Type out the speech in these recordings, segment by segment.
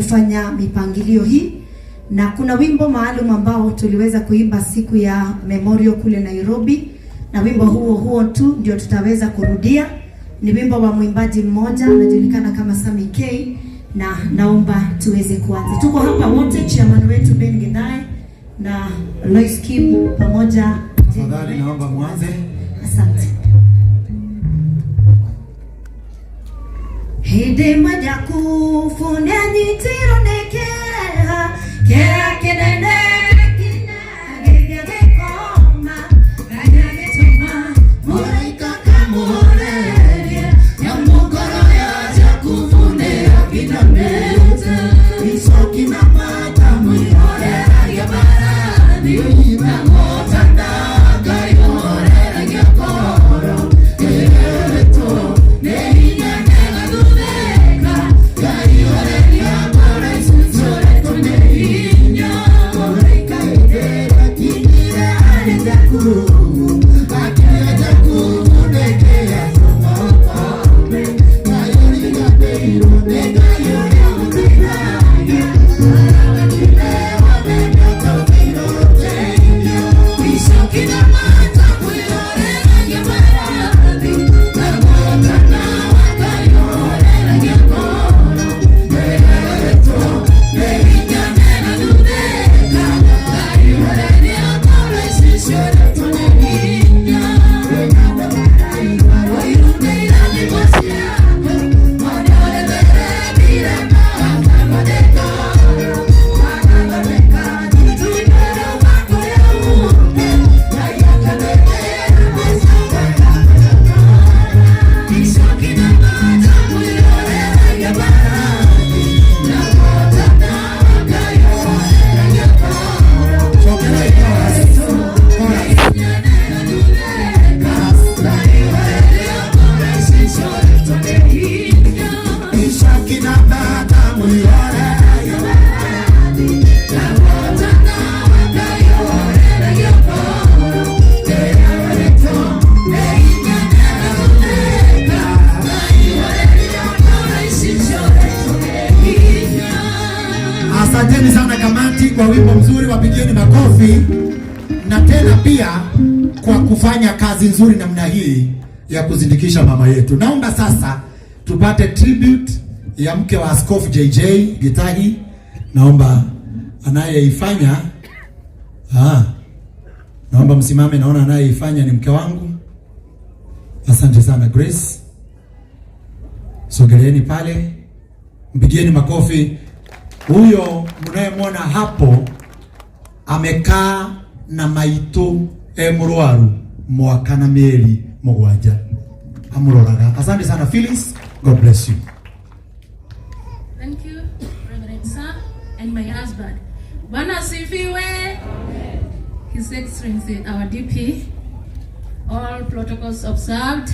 kufanya mipangilio hii, na kuna wimbo maalum ambao tuliweza kuimba siku ya memorial kule Nairobi, na wimbo huo huo tu ndio tutaweza kurudia. Ni wimbo wa mwimbaji mmoja anajulikana kama Sammy K, na naomba tuweze kuanza. Tuko hapa wote, chairman wetu Ben Githae na Lois Kim pamoja. Tafadhali naomba mwanze. Asante. Hĩndĩ ĩmwe Jakubu nĩanyitirwo nĩ kĩeha, kĩeha kĩnene nginya agĩthiĩ agĩkoma. Ngai agĩtũma mũraika akamũhorerie, nĩamu ngoro ya Jakubu nĩyakinamĩte. Icoki na mata mũihoreragia mbarathi, na mũtanda Ngai ũhoreragia ngoro. Ĩrĩtwo nĩ hinya nĩgathuthĩka, Ngai horeria ngoro ici ciũrĩtwo nĩ hinya. Mũraika hĩndĩ ĩrĩa akinyire harĩ Jakubu, akĩra Jakubu nĩkĩ atũma ũkome? Kaĩ ũriganĩirwo nĩ Ngai ũrĩa ũgũteithagia? Aragatire wamenya ũtaũkĩirwo ũteithio. Icoki na mata mwĩhoreragia mbarathi, na mũtana wa Ngai ũhoreragia ngoro. Ĩrĩtwo nĩ hinya nĩgathuthĩka, Ngai horeria ngoro ici ciũrĩtwo nĩ hinya. Wĩna maraigua ũiru nĩ irathimo ciaku, ona ũrĩtheremire na ngoro. Magathondeka itunda riuma kũrĩa uke, Ngai akanengera mbeca Icoki na mata mwĩhoreragia mbarathi, na mũtana wa Ngai ũhoreragia ngoro. Chokerai chorus. Chorus. Ngai horeria ngoro ici ciũrĩtwo nĩ hinya. Icoki na mata mwĩhoreragia mbarathi, na mũtana wa Ngai ũhoreragia ngoro. Ĩrĩtwo nĩ hinya nĩgathuthĩka, Ngai horeria ngoro ici ciũrĩtwo nĩ hinya. Asanteni sana kamati kwa wimbo mzuri, wapigieni makofi na tena pia kwa kufanya kazi nzuri namna hii ya kuzindikisha mama yetu. Naomba sasa tupate tribute ya mke wa Askofu JJ Gitahi. Naomba anayeifanya naomba msimame, naona anayeifanya ni mke wangu. Asante sana Grace, sogeleeni pale, mpigieni makofi. Huyo mnayemwona hapo amekaa na maitu e mũrwaru mwaka na mĩeri mũgwanja amũroraga. Asante sana Phyllis, God bless you. Thank you, Reverend Sir, and my husband. Bwana asifiwe. His Excellency, our DP, all protocols observed,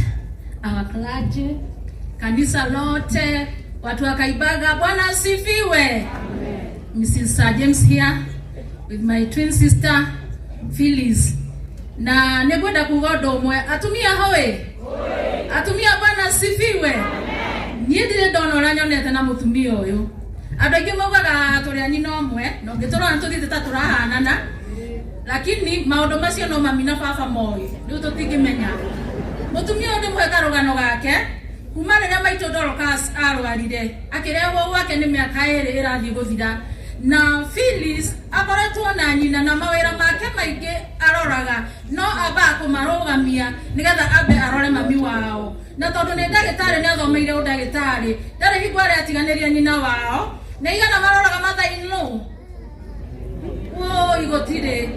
our clergy, kanisa lote, watu wa Kaibaga, Bwana asifiwe. Mrs. Sir James here with my twin sister Phyllis. Na nĩngwenda kuga ũndũ ũmwe, atumia hoe, atumia Bwana asifiwe. Niĩ ndirĩ ndona ũrĩa nyonete na mũtumia ũyũ. Andũ aingĩ maugaga tũrĩ a nyina ũmwe, na ũngĩtũrora nĩtũthiĩte ta tũrahanana, lakini maũndũ macio no mami na baba moĩ, rĩu tũtingĩmenya. Mũtumia ũyũ ndĩmũhe karũgano gake, kuma rĩrĩa maitũ Dorcas arwarire, akĩrehwo gwake nĩ mĩaka 2 ĩrathiĩ gũthira. Na Phyllis akoretwo na nyina na mawĩra make maingĩ aroraga, no ambaga kũmarũgamia nĩgetha ambe arore mami wao. Na tondũ nĩ ndagĩtarĩ, nĩ athomeire ũndagĩtarĩ, ndarĩ hingo arĩa atiganĩria nyina wao. Nĩ igana maroraga mathainũ? Woi, gũtirĩ.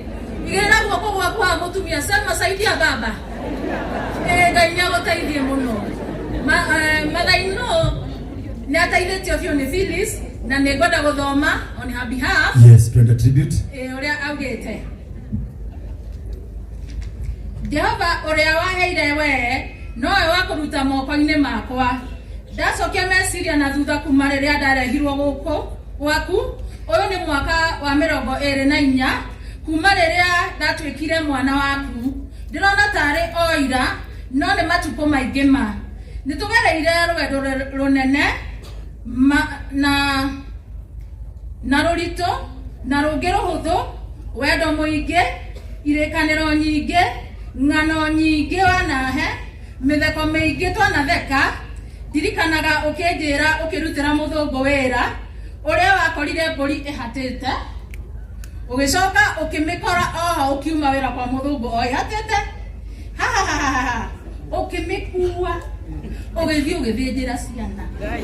Igĩrĩra guoko gwaku haha mũtumia, sema saidia baba. Ngai nĩ agũteithie mũno. Mathainũ nĩ ateithĩtio biũ nĩ Phyllis, na nĩ ngwenda gũthoma on her behalf. Yes, twende tribute. Ũrĩa augĩte. Jehova ũrĩa waheire wee nowe wa kũruta moko-inĩ makwa. Ndacokia meciria na thutha kuma rĩrĩa ndarehirwo gũkũ gwaku, ũyũ nĩ mwaka wa 24 kuma rĩrĩa ndatuĩkire mwana waku. Ndĩrona tarĩ o ira, no nĩ matukũ maingĩ ma. Nĩtũgereire rũgendo rũnene ma, na Na rũritũ na rũngĩ rũhũthũ, wendo mũingĩ, irĩkanĩro nyingĩ, ng'ano nyingĩ wanahe, mĩtheko mĩingĩ twanatheka. Ndirikanaga ũkĩnjĩra ũkĩrutĩra mũthũngũ wĩra ũrĩa wakorire mbũri ĩhatĩte, ũgĩcoka ũkĩmĩkora oho ũkiuma wĩra kwa mũthũngũ o ĩhatĩte, hahahaha, ũkĩmĩkua ũgĩthiĩ ũgĩthĩnjĩra ciana. Ai,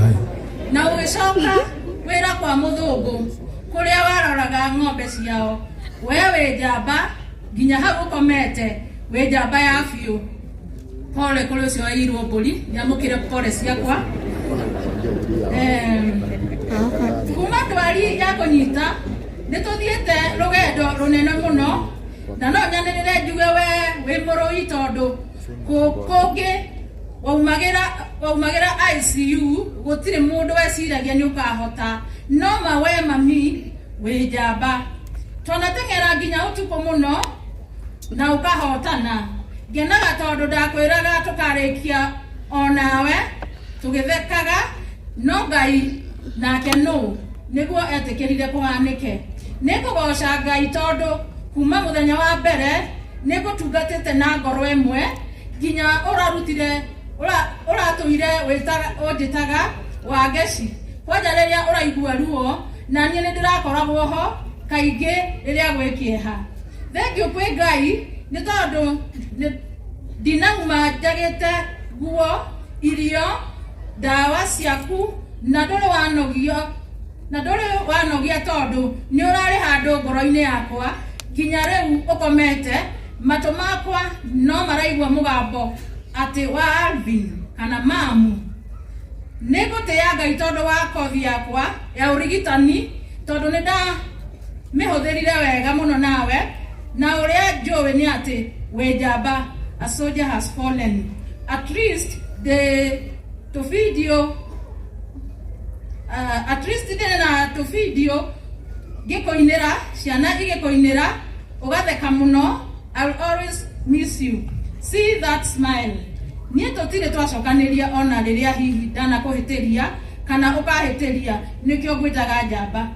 ai. Na ũgĩcoka wĩra kwa mũthũngũ kũrĩa waroraga ng'ombe ciao. We wĩ njamba nginya hau ũkomete, wĩ njamba ya biũ. Pole kũrĩ ũcio waiyirwo mbũri, nyamũkĩre pole ciakwa. Kuma ndwari ya kũnyita nĩ tũthiĩte rũgendo rũnene mũno, na no nyanĩrĩre njuge we wĩ mũrũi, tondũ kũngĩ waumagĩra ICU gũtirĩ mũndũ weciragia nĩ ũkahota, no ma we mami wĩ njamba. Twanateng'era nginya ũtukũ mũno na ũkahotana. Ngenaga tondũ ndakwĩraga tũkarĩkia onawe tũgĩthekaga, no Ngai nake nũ nĩguo etĩkĩrire kũhanĩke. Nĩ ngũgoca Ngai tondũ kuma mũthenya wa mbere nĩ ngũtungatĩte na ngoro ĩmwe nginya ũrarutire ũratũire ũnjĩtaga Wangeci. Kwanja rĩrĩa ũraigua ruo na niĩ nĩ ndĩrakoragwo ho kaingĩ rĩrĩa gwĩ kĩeha. Thengiũ kwĩ Ngai nĩ tondũ ndinauma njagĩte nguo, irio, ndawa ciaku, na ndũrĩ wanogio na ndũrĩ wanogia tondũ nĩ ũrarĩ handũ ngoro-inĩ yakwa nginya rĩu ũkomete. Matũ makwa no maraigua mũgambo atĩ wa Alvin kana mamu. Nĩ ngũtĩĩa Ngai tondũ wa kothi yakwa ya ũrigitani, tondũ nĩ ndamĩhũthĩrire wega mũno nawe, na ũrĩa njũĩ nĩ atĩ wĩ njamba. A soldier has fallen. At least the tũbindio, at least ndĩrĩ na tũbindio ngĩkũinĩra, ciana igĩkũinĩra, ũgatheka mũno. I'll always miss you. See that smile. Niĩ tũtirĩ twacokanĩria ona rĩrĩa hihi ndanakũhĩtĩria kana ũkahĩtĩria, nĩkĩo ngwĩtaga njamba.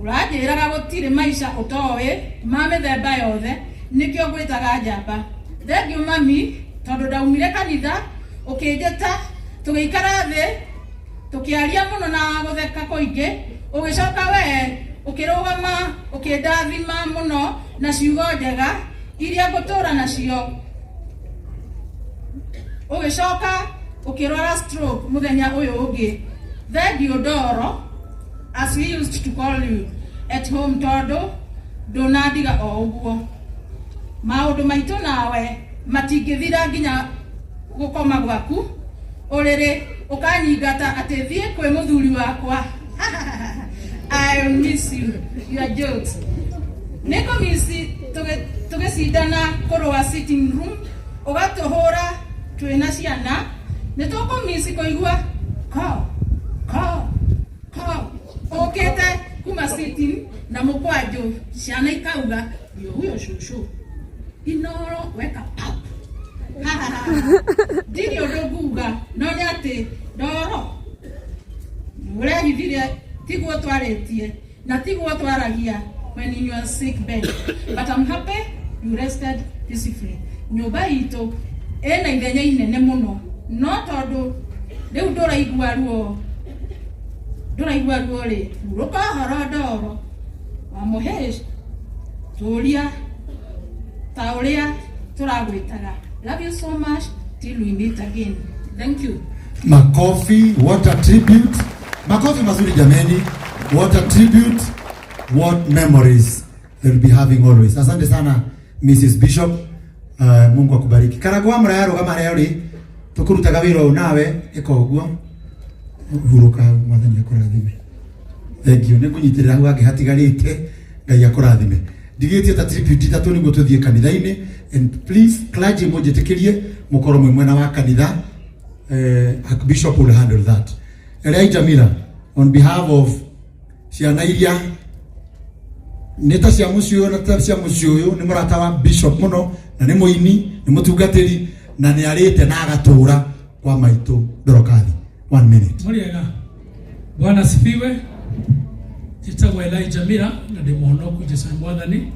Ũranjĩraga gũtirĩ maica ũtoĩ ma mĩthemba yothe, nĩkĩo ngwĩtaga njamba. Thengiũ mami, tondũ ndaumire kanitha ũkĩnjĩta, tũgĩikara thĩ tũkĩaria mũno na gũtheka kũingĩ, ũgĩcoka we ũkĩrũgama ũkĩndathima mũno na ciugo njega iria ngũtũra nacio. Ũgĩcoka ũkĩrwara stroke mũthenya ũyũ ũngĩ. Thengiũ Ndoro, as we used to call you at home, tondũ ndũnandiga o ũguo. Maũndũ maitũ nawe matingĩthira nginya gũkoma gwaku ũrĩrĩ ũkanyingata atĩ thiĩ kwĩ mũthuri wakwa. I miss you, your jokes. Nĩ ngũmisi tũgĩcindana kũrũa sitting room, ũgatũhũra twĩna ciana. Nĩ tũkũmisi kũigua ko ko ko ũkĩte kuma sitting na mũkwanjũ, ciana ikauga ndio huyo shushu inoro weka pap. Ndirĩ ũndũ nguga, no nĩ atĩ Ndoro ũrehithire tiguo twarĩtie na tiguo twaragia when in your sick bed, but I'm happy you rested peacefully. Nyũmba itũ ĩna ithenya inene mũno, no tondũ rĩu ndũraigua ruo, ndũraigua ruo rĩ, hurũka ũhoro Ndoro wa mũhĩsh tũria ta ũrĩa tũragwĩtaga. Love you so much till we meet again. Thank you. Makofi, what a tribute. Makofi mazuri jameni. What a tribute. What memories they'll be having always. Asante sana Mrs. Bishop. Mungu akubariki. Karagwa muraya rugama haria uri tukurutaga wira ũyũ nawe ĩka ũguo, hurũka hau, Mwathani akũrathime. Thank you. Nĩ ngũnyitĩrĩra hau hangĩ hatigarĩte. Ngai akũrathime. Ndigĩtie ta tribute ithatũ nĩguo tũthiĩ kanitha-inĩ, and please clergy mũnjĩtĩkĩrie mũkorwo mwĩ mwena wa kanitha. Archbishop will handle that. Erai Jamila, on behalf of ciana iria nĩ ta cia mũciĩ ũyũ na ta cia mũciĩ ũyũ, nĩ mũrata wa bishop mũno na nĩ mũini, nĩ mũtungatĩri na nĩ arĩte na agatũra kwa maitũ Dorokathi. One minute. Mũrĩega. Bwana asifiwe. Njĩtagwo Elijah Mira na ndĩ mũhonoku Jesũ nĩ Mwathani.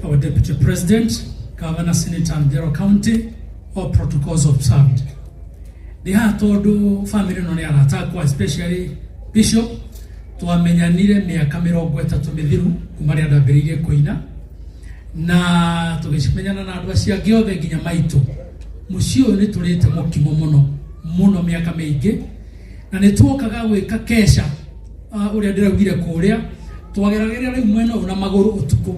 Our Deputy President, Governor, Senator and General County, all protocols observed. Ndĩ haha tondũ family ĩno nĩ arata akwa, especially Bishop. Twamenyanire mĩaka 30 mĩthiru kuma rĩrĩa ndambĩrĩirie kũina, na tũgĩcimenyana na andũ acio angĩ othe nginya maitũ. Mũciĩ ũyũ nĩ tũrĩte mũkimo mũno mũno mĩaka mĩingĩ, na nĩ tuokaga gwĩka kesha ũrĩa ndĩraugire kũrĩa twageragĩra rĩu mwena ũyũ na magũrũ ũtukũ,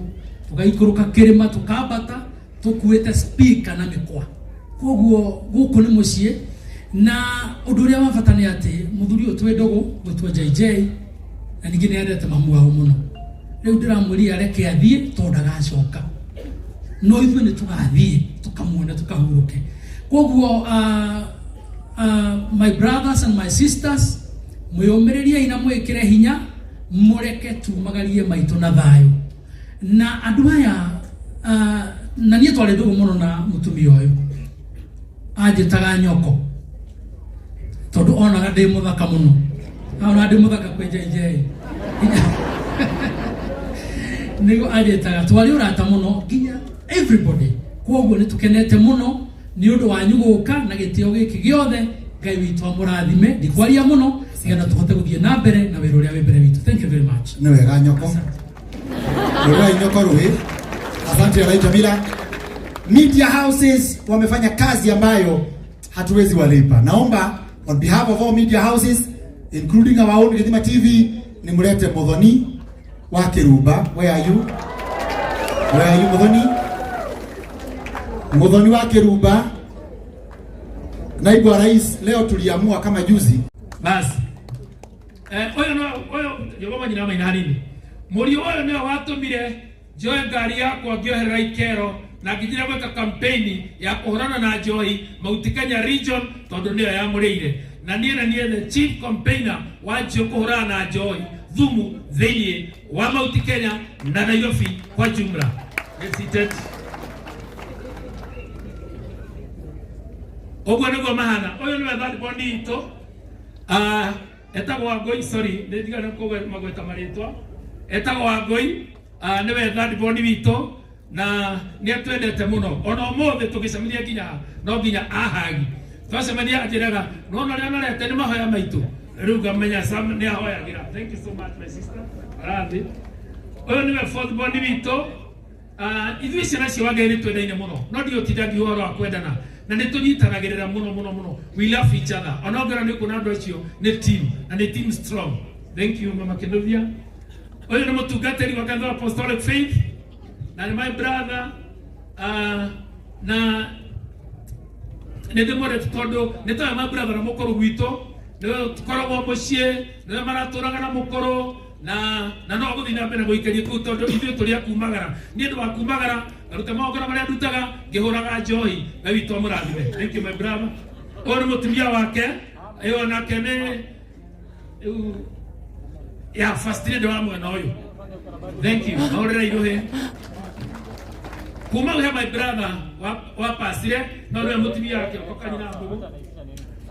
tũgaikũrũka kĩrĩma, tũkambata tũkuĩte speaker na mĩkwa. Koguo gũkũ nĩ mũciĩ, na ũndũ ũrĩa wa bata nĩ atĩ mũthuri ũyũ twĩ ndũgũ gwĩtwo JJ, na ningĩ nĩ endete mamu wao mũno. Rĩu ndĩramwĩrire areke athiĩ tondũ ndagacoka, no ithuĩ nĩ tũgathiĩ tũkamuone tũkahurũke. Koguo my brothers and my sisters, mwĩyũmĩrĩriei na mwĩkĩre hinya, mũreke tumagarie maitũ na thayũ na andũ aya. Na niĩ twarĩ ndũgũ mũno na mũtumia ũyũ, anjĩtaga nyoko tondũ onaga ndĩ mũthaka mũno, ona ndĩ mũthaka kwĩ JJ, nĩguo anjĩtaga. Twarĩ ũrata mũno nginya everybody. Koguo nĩ tũkenete mũno nĩ ũndũ wanyu gũka na gĩtĩo gĩkĩ gĩothe. Ngai witũ amũrathime. Ndikwaria mũno nĩgetha tũhote gũthiĩ na mbere na wĩra ũrĩa wĩ mbere witũ. Thank you very much. Nĩ wega nyoko. Rũrai nyoko rũĩ. Asante Elijah Mira. Media houses wamefanya kazi ambayo hatuwezi walipa. Naomba on behalf of all media houses, including our own Githima TV, nimlete Muthoni wa Kiruba. Where are you? Where are you, Muthoni? Muthoni wa Kiruba, naibu wa rais, leo tuliamua kama juzi. Basi ũyũ no ũyũ njũgoma nyina maina hanini. Mũriũ ũyũ nĩwe watũmire njoe ngari yakwa ngĩoherera ikero na ngĩnjĩra gwĩka campaign ya kũhũrana na njohi Mount Kenya region, tondũ nĩyo yamũrĩire, na niĩ the chief campaigner wa njio kũhũrana na njohi thumu thĩinĩ wa Mount Kenya na Nairobi kwa jumla. Get seated. Ũguo nĩguo mahana. Ũyũ nĩwe third born itũ. Ah, etagwo Wangũi. Sorry, nĩ ndigana magweta marĩtwa. Etagwo Wangũi. Ah, nĩwe third born witũ na nĩ atwendete mũno. Ona ũmũthĩ tũgĩcemania nginya no nginya ahagi twacemania anjĩraga nona ũrĩa norete nĩ mahoya maitũ. Rĩu ngamenya Sam nĩ ahoyagĩra. Thank you so much, my sister. Arathi ũyũ nĩwe fourth born witũ. Ithuĩ ciana cio wa Ngai nĩ twendaine mũno, no ndiũtinda ngiuga ũhoro wa kwendana, na nĩ tũnyitanagĩrĩra mũno mũno mũno. We love each other. Ona ũngĩona nĩ ũkuona andũ acio nĩ team, na nĩ team strong. Thank you, Mama Kinuvia. Ũyũ nĩ mũtungatĩri wa kanitha wa Apostolic Faith na nĩ my brother, na nĩ ndĩmwendete tondũ nĩ toya my brother na mũkũrũ gwitũ, nĩwe tũkoragwo mũciĩ, nĩwe maratũraga na mũkũrũ, na no gũthiĩ na mbere gũikaria kũu tondũ ithuĩ tũrĩ a kumagara. Niĩ ndĩ wa kumagara ngaruta magongona marĩa ndutaga ngĩhũraga njohi. Ngai witũ amũrathime. Thank you, my brother. Ũyũ nĩ mũtumia wake, ĩyo nake nĩ rĩu ya first lady wa mwena ũyũ. Thank you. Mahũrĩra iruhĩ kuma he my brother wa pasire, no nĩwe mũtumia wake oka kanyina mbũgũ.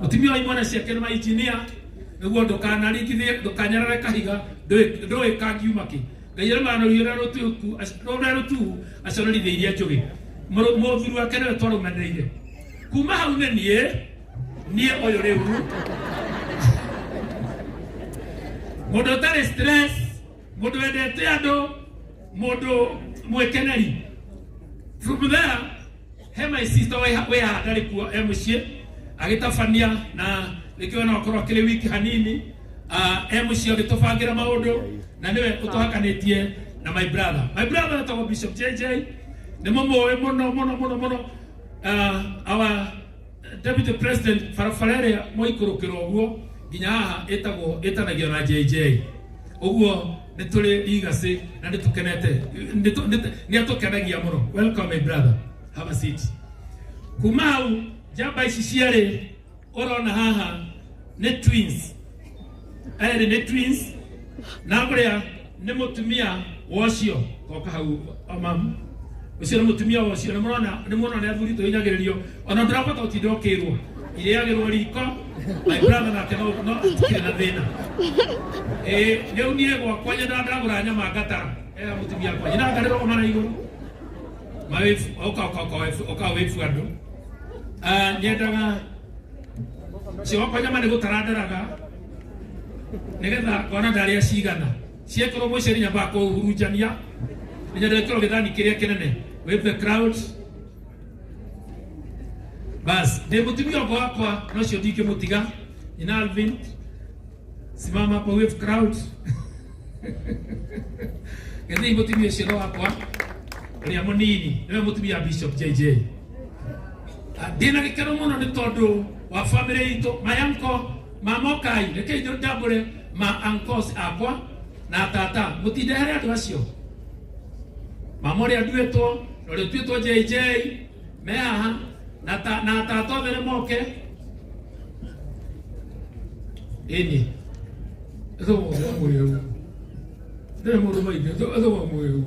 Mũtumia wa imwana ciake nĩ ma engineer, nĩguo ndũkanaringithie, ndũkanyarare kahiga, ndũĩ kangiuma kĩ. Ngai arĩ rũhiũ rũrĩa rũtuhu aconorithia iria njũgĩ. Mũthuri wake nĩwe twarũmanĩrĩire kuma hau. Nĩ niĩ ũyũ rĩu mũndũ ũtarĩ stress, mũndũ wendete andũ, mũndũ mwĩkeneri. From there he my sister wĩ haha ndarĩ kuo, e mũciĩ agĩtabania, na nĩkĩo no akorwo akĩrĩ wiki hanini. E mũciĩ agĩtũbangĩra maũndũ, na nĩwe ũtũhakanĩtie na my brother. My brother etagwo Bishop JJ, nĩ mũmũĩ mũno mũno mũno mũno. Our deputy president, barabara ĩrĩa mwaikũrũkĩra ũguo nginya haha ĩtagwo ĩtanagio na JJ. Ũguo nĩ tũrĩ legacy na nĩ tũkenete, nĩ atũkenagia mũno. Welcome, my brother, have a seat. Kuma hau njamba ici cierĩ ũrona haha nĩ twins, erĩ nĩ twins, na ũrĩa nĩ mũtumia wa ũcio toka hau mamu, ũcio nĩ mũtumia wa ũcio. Nĩ mũrona nĩ athuri tũhinyagĩrĩrio, ona ndũrabata ũtinda ũkĩrwo. Irĩagĩrwo riko. My brother nake no no atikĩrĩ na thĩna. Ĩĩ rĩu niĩ gwakwa nyendaga ndagũra nyama ngatara. Ega mũtumia wakwa. Nyina ngarĩrwo mara igũrũ. Mawifu oka oka oka wifu oka wifu andũ. Ah, nyendaga cio wakwa nyama nĩ gũtara ndaraga nĩgetha ngona ndarĩa cigana ciekĩrwo mũceri nyambaga kũhurunjania nĩnyenda gĩkĩrwo gĩthani kĩrĩa kĩnene with the crowd bas ndĩ mũtumia ũngĩ wakwa no cio ndingĩmũtiga nyina Alvin simama hapo with crowd gĩthii mũtumia ũcio no wakwa ũrĩa mũnini nĩwe mũtumia wa Bishop JJ. Ndĩna gĩkeno mũno nĩ tondũ wa family itũ my uncle mama ũkai reke ndambũre ma uncles akwa na tata mũtindehere andũ acio mama ũrĩa nduĩtwo na ũrĩa ũtuĩtwo JJ me haha na ta, na tata othe nĩ moke ĩni ĩthomwo ndĩrĩ mũndũ maingĩ ĩthomwo mwĩu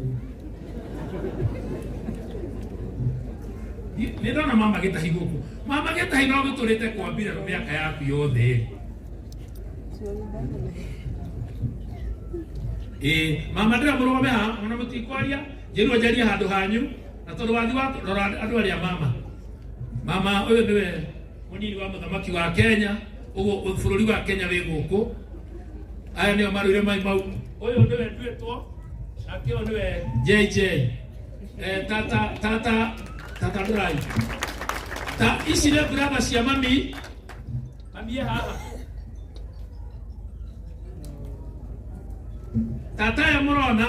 nĩ ndona mama gĩtahi gũkũ mama gĩtahi no gĩtũrĩte kwa mbirarũ mĩaka yaku yothe ĩĩ mama ndĩra mũrũgame haha ona mũtikwaria njĩrwo njarie handũ hanyu na tondũ wathi wa rora andũ arĩa mama mama ũyũ nĩwe mũnini wa mũthamaki wa Kenya ũguo bũrũri wa Kenya wĩ gũkũ aya nĩo marũire mai mau ũyũ nĩwe nduĩtwo nake ũyũ nĩwe JJ tata tata tata ndũrai ta ici nĩ brother cia mami mami e haha tata aya mũrona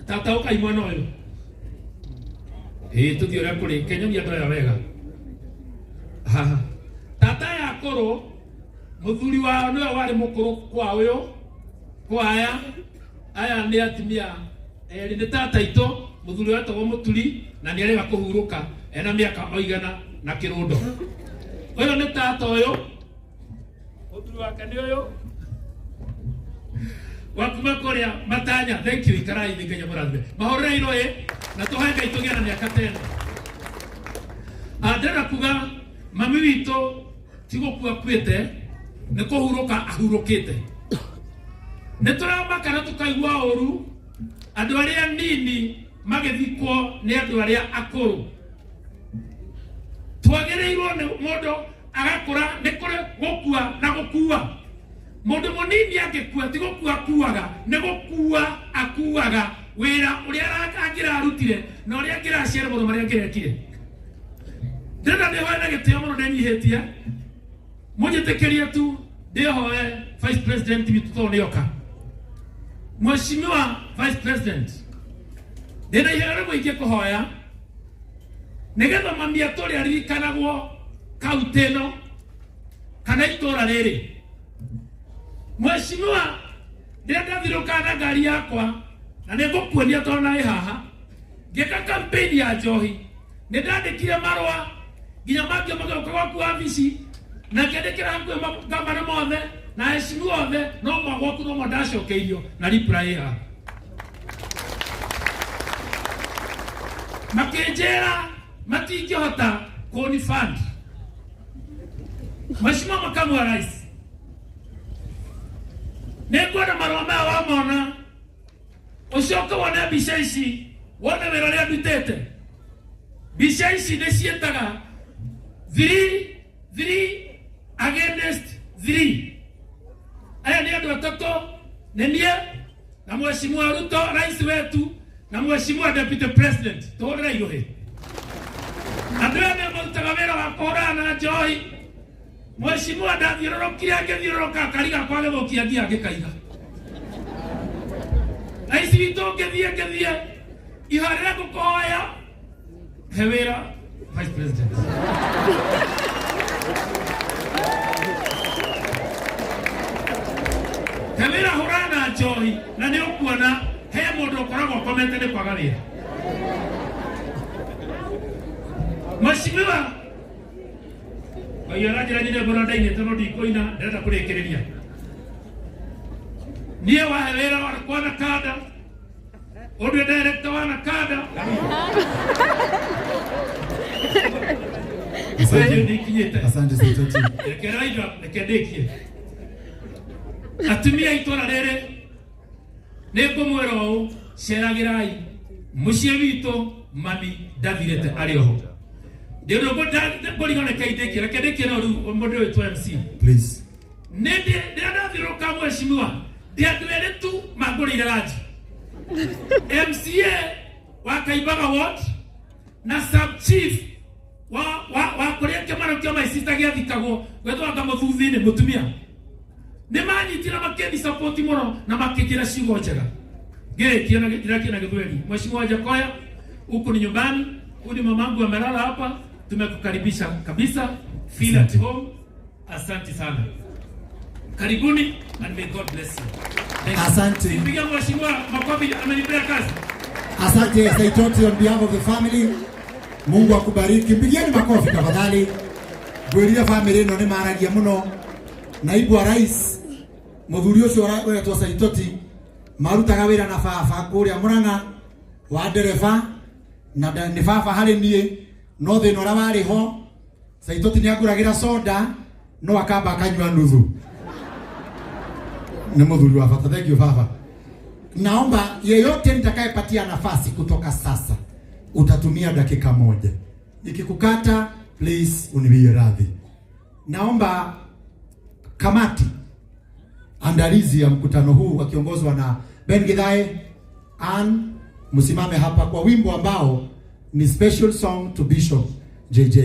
tata ũkai mwena ũyũ ĩĩ tũthiĩ ũrĩa kũrĩ kenyonia andũ aya wega haha tata aya akũrũ mũthuri wao nĩwe warĩ mũkũrũ kwa ũyũ kwa aya aya nĩ atumia erĩ nĩ tata itũ mũthuri wetagwo mũturi na nĩ arega kũhurũka ena mĩaka o igana na kĩrũndo ũyũ nĩ tata ũyũ mũthuri wake nĩ ũyũ wakuma kũrĩa matanya thank you ikarai thĩ Ngai amũrathime mahũrĩre irũĩ na tũhe Ngai tũgĩe na mĩaka tena ndĩrenda kuga mami witũ ti gũkua akuĩte nĩ kũhurũka ahurũkĩte nĩ tũramaka na tũkaigua ũru andũ arĩa nini magĩthikwo nĩ andũ arĩa akũrũ twagĩrĩirwo nĩ mũndũ agakũra nĩ kũrĩ gũkua na gũkua mũndũ mũnini angĩkua ti gũkua akuaga nĩ gũkua akuaga wĩra ũrĩa angĩrarutire na ũrĩa angĩraciara mũndũ marĩa angĩrekire ndĩrenda ndĩhoe na gĩtĩo mũno ndĩnyihĩtie mũnjĩtĩkĩrie tu ndĩhoe vice president witũ tondũ nĩoka Mheshimiwa Vice President ndĩna iheo rĩmwe ingĩkũhoya nĩgetha mami atũrĩ aririkanagwo kaunti ĩno kana itũra rĩrĩ Mheshimiwa rĩrĩa ndathirũkaga na ngari yakwa na nĩ ngũkuonia tondũ naĩ haha ngĩka campaign ya njohi nĩ ndandĩkire marũa nginya mangĩ magĩũka gwaku wabici na ngĩandĩkĩra hakuhĩ ngavana mothe na aheshimiwa othe no magwaku no ndacokeirio na reply haha makĩnjĩra matingĩhota kũni fund Mheshimiwa makamu wa rais nĩ ngwenda marũa maya wamona ũcoke wone mbica ici wone wĩra ũrĩa ndutĩte mbica ici nĩ ciĩtaga 3 3 against 3 aya nĩ andũ atatũ nĩ niĩ na Mheshimiwa Ruto rais wetu na Mheshimiwa deputy president tũhũrĩre irũhĩ andũ aya nĩo marutaga wĩra wa kũhũrana na njohi Mheshimiwa ndathiũrũrũkire ngĩthiũrũrũka kariga kwa gĩthũkia ngia ngĩkaiga rais witũ ngĩthiĩ ngĩthiĩ ihoya rĩrĩa ngũkũhoya he wĩra vice president he wĩra hũrana na njohi na nĩ ũkuona he mũndũ ũkoragwo akomete nĩ kwaga wĩra Mheshimiwa Ngai aranjĩra nyine mbura ndainĩte no ndikũina ndĩrenda kũrĩkĩrĩria niĩ wahe wĩra wa kwa Nakanda ũndũ director wa Nakanda Asante. Nĩ ikinyĩte. Asante Saitoti. Reke Raila, reke ndĩkie. Atumia a itũra rĩrĩ, nĩ ngũmwĩra ũũ, ceragĩrai mũciĩ witũ, mami ndathirĩte arĩ oho. Ndĩ ũndũ ngũrigwo, reke ndĩkie, reke ndĩkie no rĩu mũndũ wĩtwo MC. Please. Nĩ rĩrĩa ndathiũrũrũka, mheshimiwa, ndĩ andũ erĩ tu mangũrĩire ranji, MCA wa Kaimbaga ward na sub chief wa kũrĩa kĩmaro kĩa my sister gĩathikagwo gwetwo anga mũthuthinĩ mũtumia. Nĩ manyitire makĩni support mũno na makĩnjĩra ciugo njega. Ngĩrĩkia na ngĩrĩkia na Gĩthweri. Mheshimiwa Jakoya, huku ni nyumbani, huyu ni mamangu amelala hapa, tumekukaribisha kabisa, feel at home. Asante sana, karibuni and may God bless you. Thank you. Asante. Piga mheshimiwa makofi, amenipea kazi. Asante Saitoti on behalf of the family. Mungu akubariki. Mpigieni makofi tafadhali. Ngwĩrire family ĩno nĩ maragia mũno. Naibu wa rais mũthuri ũcio ũretwo Saitoti marutaga wĩra na baba kũrĩa Murang'a wa ndereba na nĩ baba harĩ niĩ, no thĩna ũrĩa warĩ ho, Saitoti nĩ angũragĩra soda no akamba akanyua nuthu. Nĩ mũthuri wa bata. Thank you, baba. Naomba yeyote nitakayepatia nafasi kutoka sasa utatumia dakika 1. Nikikukata, please uniwie radhi. Naomba kamati andalizi ya mkutano huu wakiongozwa na Ben Githae, Ann, msimame hapa kwa wimbo ambao ni special song to Bishop JJ.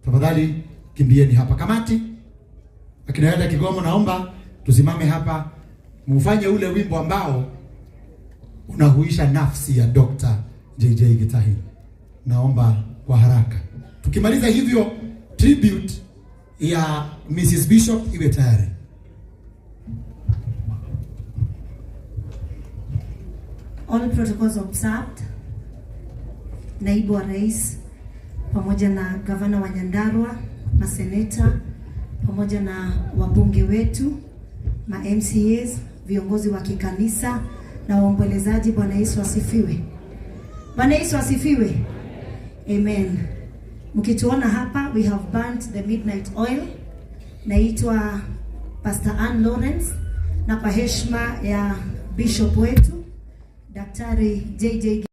Tafadhali kimbieni hapa kamati. Akina Eda Kigomo, naomba tusimame hapa mufanye ule wimbo ambao unahuisha nafsi ya Dr. JJ Gitahi. Naomba kwa haraka. Tukimaliza hivyo, tribute ya Mrs. Bishop iwe tayari. All protocols observed. Naibu wa Rais pamoja na gavana wa Nyandarua, maseneta pamoja na wabunge wetu, ma MCAs, viongozi wa kikanisa na waombolezaji. Bwana Yesu asifiwe. Bwana Yesu asifiwe. Amen. Mkituona hapa, we have burnt the midnight oil. Naitwa Pastor Ann Lawrence, na kwa heshima ya bishop wetu Daktari JJ